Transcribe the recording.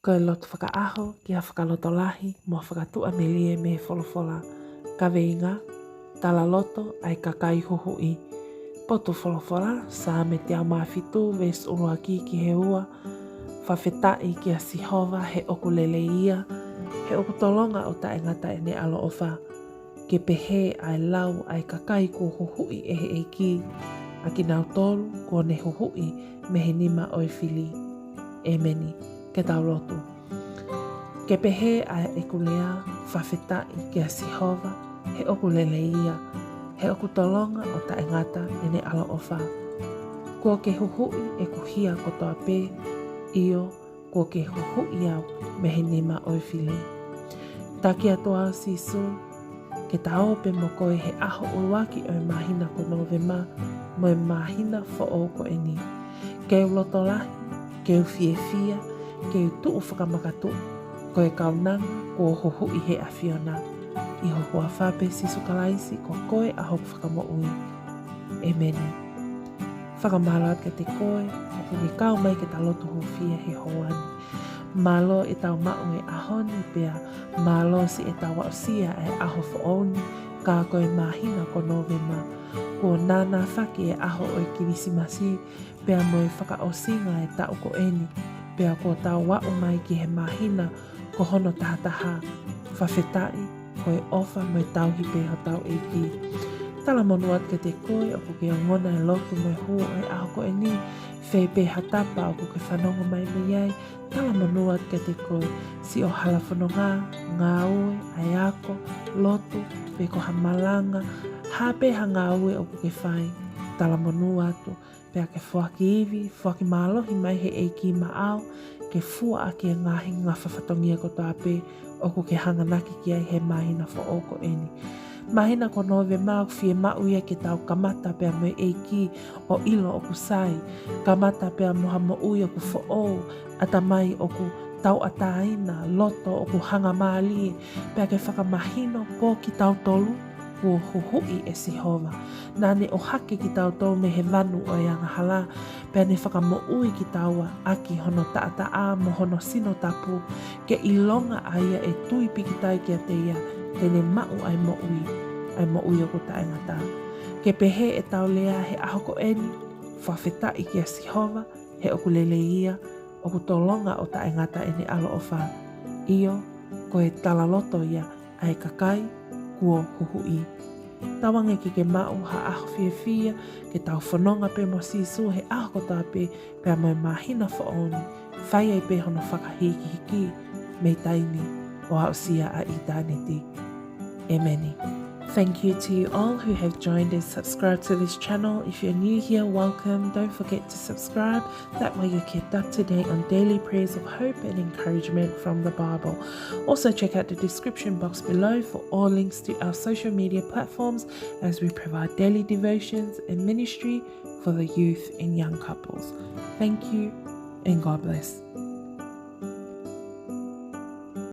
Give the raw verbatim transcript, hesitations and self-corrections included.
Ko e lotu fakaʻaho ki ha fakalotolahi mo ha fakatuʻamelie mei he folofola. Kaveinga: Talaloto ʻa e kakai huhuʻi. Potu folofola, Saame teau mā fitu, veesi ʻuluaki ki he ua. Fakafetaʻi kia Sihova he ʻoku lelei ia, he ʻoku tolonga ʻo taʻengata ʻene ʻaloʻofa. Ke pehē ʻa e lau ʻa e kakai kuo huhuʻi ʻe he ʻEiki, ʻa kinautolu kuo ne huhuʻi mei he nima ʻo e fili. ʻĒmeni. Ke tau lotu. Ke pehē ʻa ʻeku lea, fakafetaʻi kia Sihova he ʻoku lelei ia, he ʻoku tolonga ʻo taʻengata ʻene ʻaloʻofa. Kuo ke huhuʻi ʻeku hia kotoa pē, ʻio, kuo ke huhuʻi au mei he nima ʻo e fili. Taki atu au, Sīsū, ke ta ō pē mo koe he ʻaho ʻuluaki ʻo e māhina ko Nōvema mo e māhina foʻou ko eni. Ke u loto lahi, ke u fiefia, ke u tuʻu fakamakatuʻu, ko e kaunanga kuo huhuʻi he ʻAfiona. ʻI ho huafa pē, Sīsū Kalaisi, ko koe ʻa hoku Fakamoʻui. ʻĒmeni. Fakamālō atu kiate koe ʻoku ke kau mai ke ta lotu hūfia he houa ni. Mālō ʻetau maʻu e ʻaho ni, pea mālō siʻetau aʻusia e ʻaho foʻou ni, ka ko e māhina ko Nōvema. Kuo nānāfaki e ʻaho ʻo e Kilisimasi pea mo e fakaʻosinga e taʻu ko eni, pea kuo tau aʻu mai ki he māhina ko hono tahataha. Fakafetaʻi, ko e ʻofa mo e tauhi pē hotau ʻEiki. Talamonū atu kiate koe ʻoku ke ongona e lotu mo e hū ʻo e ʻaho ko eni, fē pē ha tapa ʻoku ke fanongo mai mei ai, talamonū atu kiate koe. Siʻo hala fononga, ngāue, ʻa e ako, lotu, pe ko ha malanga, ha pē ha ngāue ʻoku ke fai, talamonū atu, pea ke foaki ivi, foaki mālohi mai he ʻEiki maʻau, ke fua ʻaki e ngaahi ngafa fatongia kotoa pē ʻoku ke hanganaki ki ai he māhina foʻou ko eni. Māhina ko Nōvema ʻoku fiemaʻu ia ke tau kamata pea mo e ʻEiki ʻo ʻilo ʻoku sai, kamata pea mo ha moʻui ʻoku foʻou, ʻatamai ʻoku tauʻatāina, loto ʻoku hangamālie, pea ke fakamahino ko kitautolu kuo huhuʻi ʻe Sihova. Naʻa ne ʻohake kitautolu mei he vanu ʻo e angahala, pea ne fakamoʻui kitaua ʻaki hono taʻataʻa mo hono sino tapu, ke ʻilonga ʻa ia ʻe tui pīkitai kiate ia, te ne maʻu ʻa e moʻui, ʻa e moʻui ʻoku taʻengata. Ke pehē ʻetau lea he ʻaho ko eni, fakafetaʻi kia Sihova he ʻoku lelei ia, ʻoku tolonga ʻo taʻengata ʻene ʻaloʻofa. ʻIo, ko e talaloto ia ʻa e kakai kuo huhuʻi. Tauange ke ke maʻu ha ʻaho fiefia, ke tau fononga pē mo Sīsū he ʻaho kotoa pē, pea mo e māhina foʻou ni, fai ai pē hono fakahīkihiki mei taimi ʻo aʻusia ʻa ʻitāniti. ʻĒmeni. Thank you to you all who have joined and subscribed to this channel. If you're new here, welcome. Don't forget to subscribe. That way you're kept up to date on daily prayers of hope and encouragement from the Bible. Also check out the description box below for all links to our social media platforms as we provide daily devotions and ministry for the youth and young couples. Thank you and God bless.